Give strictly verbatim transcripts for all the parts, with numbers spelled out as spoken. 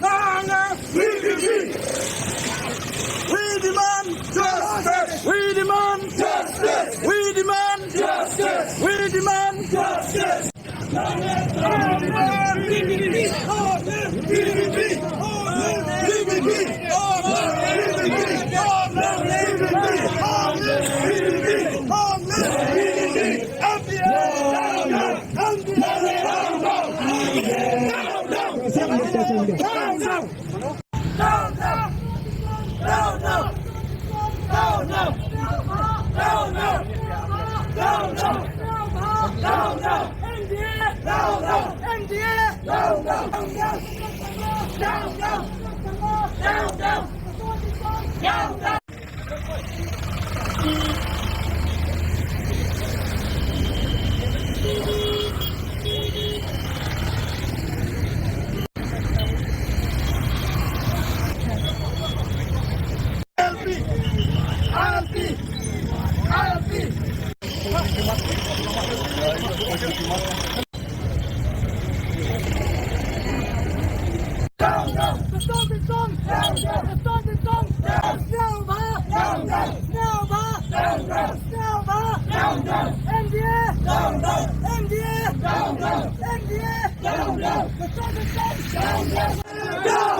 Nanga, V P P. We demand justice. We demand justice. We demand justice. We demand justice.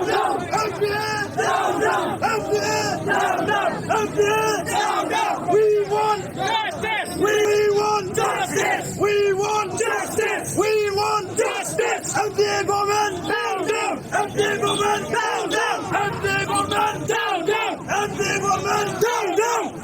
Down, down! M P A! Down, down! M P A! Down, down! M P A! Down, down! We want justice! We want justice! We want justice! We want justice! M P A government, down, down! M P A government, down, down! M P A government, down, down! M P A government, down, down!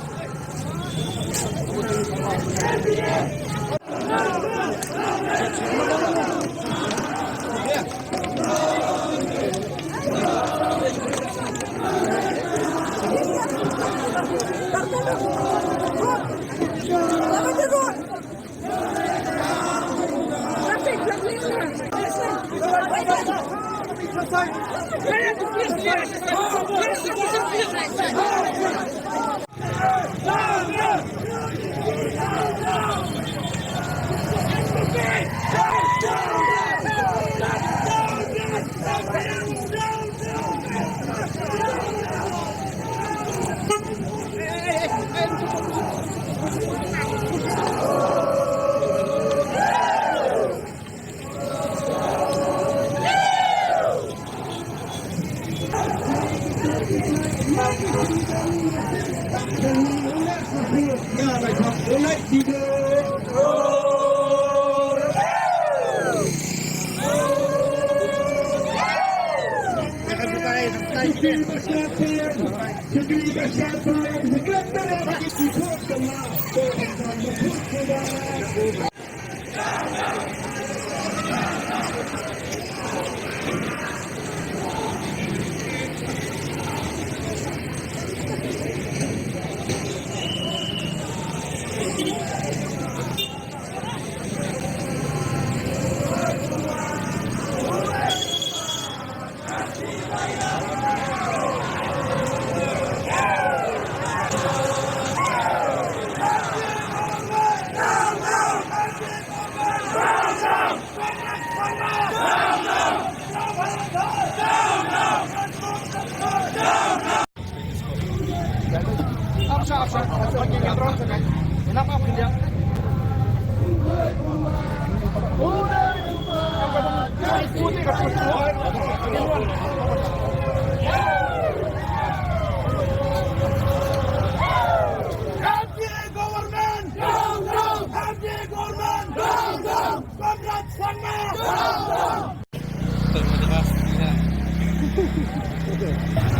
Government! Down, down! M P A government! Down, down! Conrad Sangma! Down, down!